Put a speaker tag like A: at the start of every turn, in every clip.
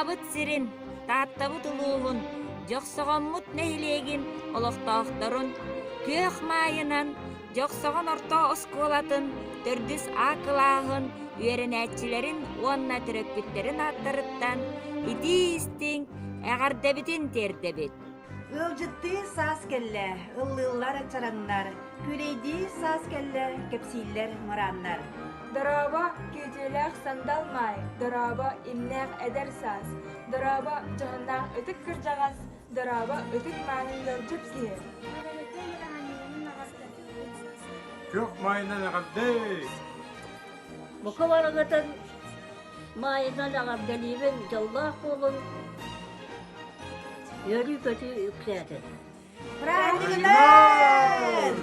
A: Сахабыт сирин, Тааттабыт улууһун, Дьохсоҕоммут нэһилиэгин олохтоохторун күөх маайынан Дьохсоҕон орто оскуолатын төрдүс А кылааһын үөрэнээччилэрин уонна төрөппүттэрин ааттарыттан итии-истиҥ эҕэрдэбитин тиэрдэбит.
B: Ыалдьыттыы саас кэллэ, ыллыыллар чараҥнар, күүлэйдии саас кэллэ, кэпсииллэр мырааннар.
C: Дорообо, күүтүүлээх сандал маай, дорообо, имнээх эдэр саас, дорообо, дьоһуннаах ытык кырдьаҕас, дорообо, ытык мааны ыалдьыт киһи.
D: Күөх маайынан эҕэрдэ!
E: Бука барыгытын маайынан эҕэрдэлиибин, дьоллоох буолун, үөрүү-көтүү үксээтин.
B: Празднигынан!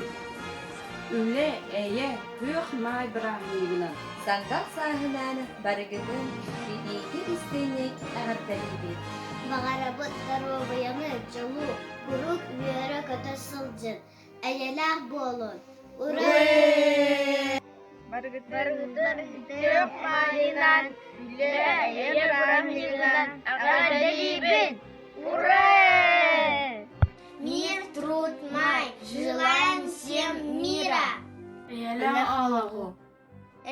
F: Үлэ, эйэ, күөх маай бырааһынньыгынан!
G: Сандал сааһынаан барыгытын итиитик истиҥник эҕэрдэлиибит!
H: Баҕарабыт доруобуйаны, дьолу, куруук үөрэ-көтө сылдьын, эйэлээх буолун! Ура!
I: Барыгытын күөх маайынан, үлэ, эйэ бырааһынньыгынан эҕэрдэлиибин!
H: Ура! Мир, труд, май! Желаем всем мира!
J: Эйэлээх олоҕу!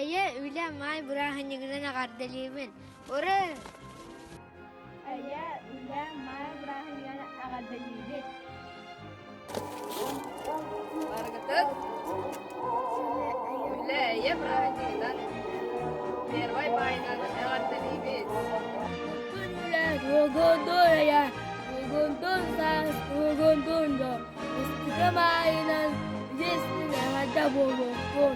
K: Эйэ, үлэ, маай бырааһынньыгынан эҕэрдэлиибин! Ура!
L: Эйэ, үлэ, маай бырааһынньыгынан эҕэрдэлиибит!
M: Барыгытын үлэ, эйэ бырааһынньыгынан Первай маайынан эҕэрдэлиибит!
N: Күн үлэ, тугундун эйэ, тугундун саас, тугундун дьол, Ыстыка маайынан дьиэстин эҕэрдэ буолуохтун!